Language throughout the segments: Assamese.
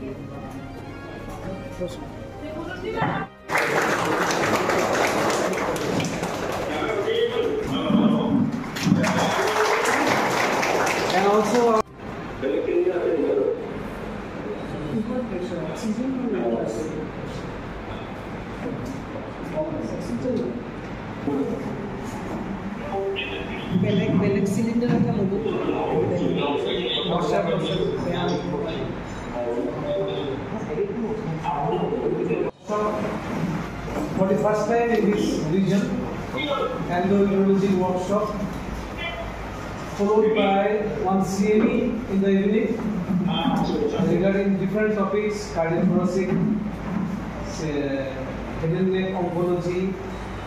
And also বেলেগ বেলেগ চিলিণ্ডাৰ এটা ল'ব। বৰ্ষা বৰ্ষা বেয়া। For the first time in this region, endourology workshop, followed by one CME in the evening regarding different topics, cardiothoracic, head and neck oncology,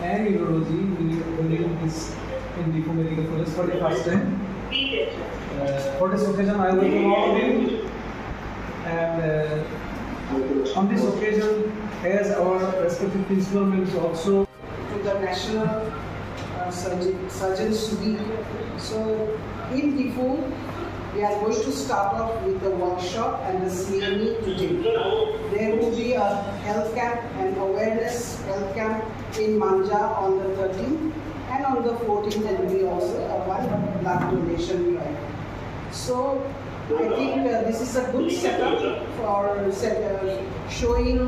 and urology. We will be holding this in Diphu Medical College for the first time. For this occasion, I welcome all of you. And on this occasion, as our respective principal members also to the National Surgeons Week. So in Diphu, we are going to start off with the workshop and the CME today. There will be a health camp and awareness health camp in Manja on the 13th, and on the 14th there will be also a one blood donation drive. So I think this is a good setup for showing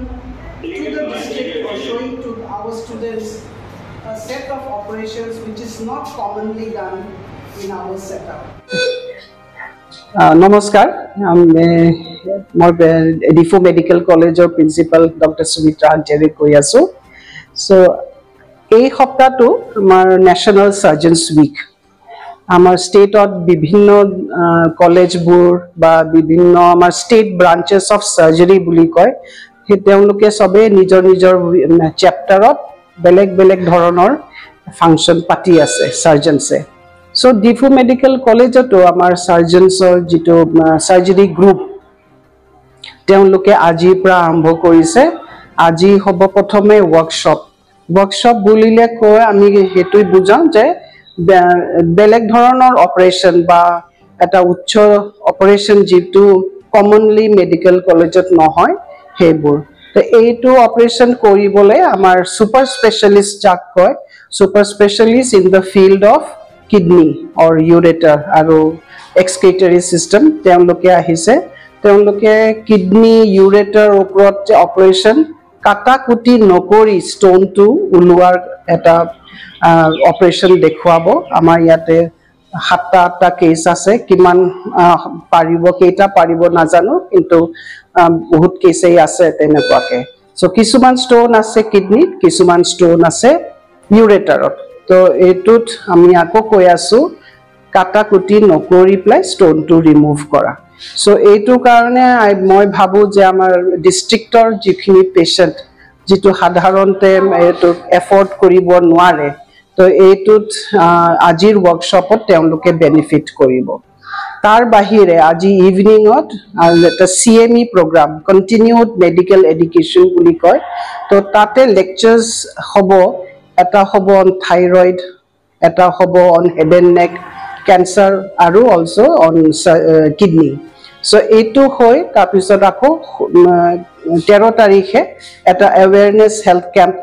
to the district or showing to our students a set of operations which is not commonly done in our setup. নমস্কাৰ, মই ডিফু মেডিকেল কলেজৰ প্ৰিন্সিপাল ডক্টৰ সুমিত্ৰা হাগজেৰে কৈ আছোঁ। চ' এই সপ্তাহটো আমাৰ নেশ্যনেল চাৰ্জনছ উইক। আমাৰ ষ্টেটত বিভিন্ন কলেজবোৰ বা বিভিন্ন আমাৰ ষ্টেট ব্ৰাঞ্চেছ অফ চাৰ্জাৰী বুলি কয়, সেই তেওঁলোকে চবেই নিজৰ নিজৰ চেপ্টাৰত বেলেগ বেলেগ ধৰণৰ ফাংচন পাতি আছে চাৰ্জনছে। চ' ডিফু মেডিকেল কলেজতো আমাৰ চাৰ্জনছৰ যিটো চাৰ্জাৰী গ্ৰুপ, তেওঁলোকে আজিৰ পৰা আৰম্ভ কৰিছে। আজি হ'ব প্ৰথমে ৱৰ্কশ্বপ। ৱৰ্কশ্বপ বুলিলে কৈ আমি সেইটোৱে বুজাওঁ যে বেলেগ ধৰণৰ অপাৰেশ্যন বা এটা উচ্চ অপাৰেশ্যন যিটো কমনলি মেডিকেল কলেজত নহয় সেইবোৰ। তো এইটো অপাৰেশ্যন কৰিবলৈ আমাৰ ছুপাৰ স্পেচিয়েলিষ্ট যাক কয়, super specialist in the field of kidney or ureter আৰু এক্সক্ৰিটৰী চিষ্টেম, তেওঁলোকে আহিছে। তেওঁলোকে কিডনী ইউৰেটাৰ ওপৰত যে অপাৰেশ্যন কাটা কুটি নকৰি ষ্ট'নটো ওলোৱাৰ এটা অপাৰেশ্যন দেখুৱাব। আমাৰ ইয়াতে সাতটা আঠটা কেছ আছে। কিমান পাৰিব, কেইটা পাৰিব নাজানো, কিন্তু বহুত কেছেই আছে তেনেকুৱাকে। চ' কিছুমান ষ্ট'ন আছে কিডনীত, কিছুমান ষ্ট'ন আছে ইউৰেটাৰত। তো এইটোত আমি আকৌ কৈ আছো, কাটা কুটি নকৰি পেলাই ষ্ট'নটো ৰিমুভ কৰা। চ' এইটো কাৰণে মই ভাবোঁ যে আমাৰ ডিষ্ট্ৰিক্টৰ যিখিনি পেচেণ্ট যিটো সাধাৰণতে এইটো এফৰ্ড কৰিব নোৱাৰে, তো এইটোত আজিৰ ৱৰ্কশ্বপত তেওঁলোকে বেনিফিট কৰিব। তাৰ বাহিৰে আজি ইভিনিঙত এটা CME program, continued medical education বুলি কয়, তো তাতে লেকচাৰ্ছ হ'ব। এটা হ'ব অন থাইৰইড, এটা হ'ব on head and neck cancer আৰু অলছ' অন কিডনী। চ' এইটো হৈ তাৰপিছত আকৌ 13 তাৰিখে এটা এৱেৰনেছ হেল্থ কেম্প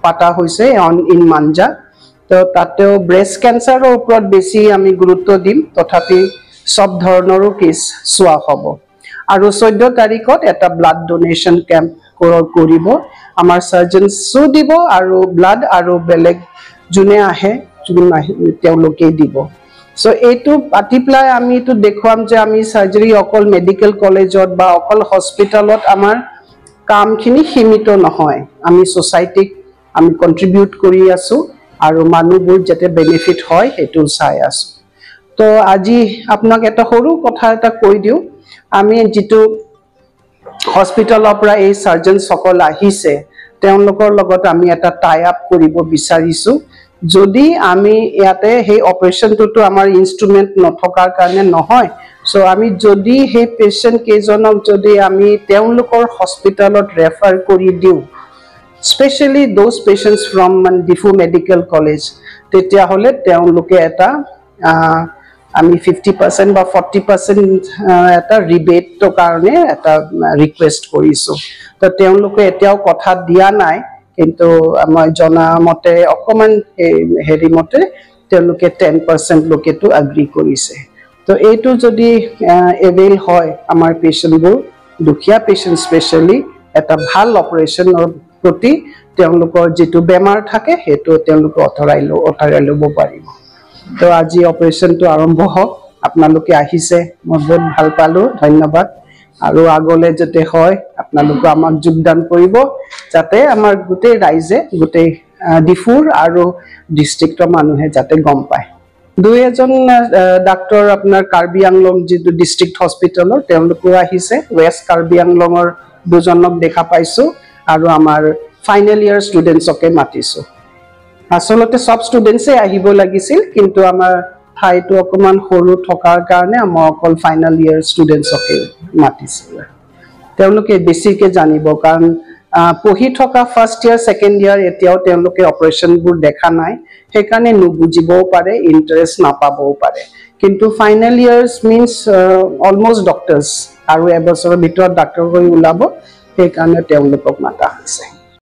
পাতা হৈছে অন ইন মাঞ্জা। তো তাতেও ব্ৰেষ্ট কেঞ্চাৰৰ ওপৰত বেছি আমি গুৰুত্ব দিম, তথাপি চব ধৰণৰো কেছ চোৱা হ'ব। আৰু 14 তাৰিখত এটা ব্লাড ডনেশ্যন কেম্প কৰিব। আমাৰ চাৰ্জনছো দিব আৰু ব্লাড আৰু বেলেগ যোনে আহে, যোন আহে তেওঁলোকেই দিব। চ' এইটো পাতি পেলাই আমি এইটো দেখুৱাম যে আমি চাৰ্জাৰী অকল মেডিকেল কলেজত বা অকল হস্পিটেলত আমাৰ কামখিনি সীমিত নহয়, আমি ছ'চাইটিক আমি কণ্ট্ৰিবিউট কৰি আছোঁ আৰু মানুহবোৰ যাতে বেনিফিট হয় সেইটো চাই আছোঁ। তো আজি আপোনাক এটা সৰু কথা এটা কৈ দিওঁ। আমি যিটো হস্পিটেলৰ পৰা এই চাৰ্জনসকল আহিছে, তেওঁলোকৰ লগত আমি এটা টাই আপ কৰিব বিচাৰিছোঁ। যদি আমি ইয়াতে সেই অপাৰেশ্যনটোতো আমাৰ ইনষ্ট্ৰুমেণ্ট নথকাৰ কাৰণে নহয়, চ' আমি যদি সেই পেচেণ্ট কেইজনক যদি আমি তেওঁলোকৰ হস্পিটেলত ৰেফাৰ কৰি দিওঁ, specially those patients from Diphu Medical College, তেতিয়াহ'লে তেওঁলোকে এটা আমি 50% বা 40% এটা ৰিবেটৰ কাৰণে এটা ৰিকুৱেষ্ট কৰিছোঁ। তো তেওঁলোকে এতিয়াও কথা দিয়া নাই, কিন্তু মই জনা মতে অকণমান হেৰি মতে তেওঁলোকে 10%লৈকেতো এগ্ৰি কৰিছে। তো এইটো যদি এভেইল হয়, আমাৰ পেচেণ্টবোৰ, দুখীয়া পেচেণ্ট স্পেচিয়েলি, এটা ভাল অপাৰেশ্যনৰ প্ৰতি তেওঁলোকৰ যিটো বেমাৰ থাকে, সেইটো তেওঁলোকে আঁতৰাই ল'ব পাৰিব। তো আজি অপাৰেশ্যনটো আৰম্ভ হওক। আপোনালোকে আহিছে, মই বহুত ভাল পালোঁ, ধন্যবাদ। আৰু আগলৈ যাতে হয়, আপোনালোকে আমাক যোগদান কৰিব, যাতে আমাৰ গোটেই ৰাইজে, গোটেই ডিফুৰ আৰু ডিষ্ট্ৰিক্টৰ মানুহে যাতে গম পায়। দুই এজন ডাক্তৰ আপোনাৰ কাৰ্বি আংলং যিটো ডিষ্ট্ৰিক্ট হস্পিটেলৰ, তেওঁলোকো আহিছে। ৱেষ্ট কাৰ্বি আংলঙৰ দুজনক দেখা পাইছোঁ আৰু আমাৰ ফাইনেল ইয়াৰ ষ্টুডেণ্টছকে মাতিছোঁ। আচলতে চব ষ্টুডেণ্টছে আহিব লাগিছিল, কিন্তু আমাৰ ঠাইটো অকণমান সৰু থকাৰ কাৰণে মই অকল ফাইনেল ইয়াৰ ষ্টুডেণ্টছকে মাতিছিলোঁ। তেওঁলোকে বেছিকে জানিব, কাৰণ পঢ়ি থকা ফাৰ্ষ্ট ইয়াৰ, ছেকেণ্ড ইয়াৰ, এতিয়াও তেওঁলোকে অপাৰেশ্যনবোৰ দেখা নাই, সেইকাৰণে নুবুজিবও পাৰে, ইণ্টাৰেষ্ট নাপাবও পাৰে। কিন্তু final years means almost doctors আৰু এবছৰৰ ভিতৰত ডাক্তৰ হৈ ওলাব, সেইকাৰণে তেওঁলোকক মাতা হৈছে।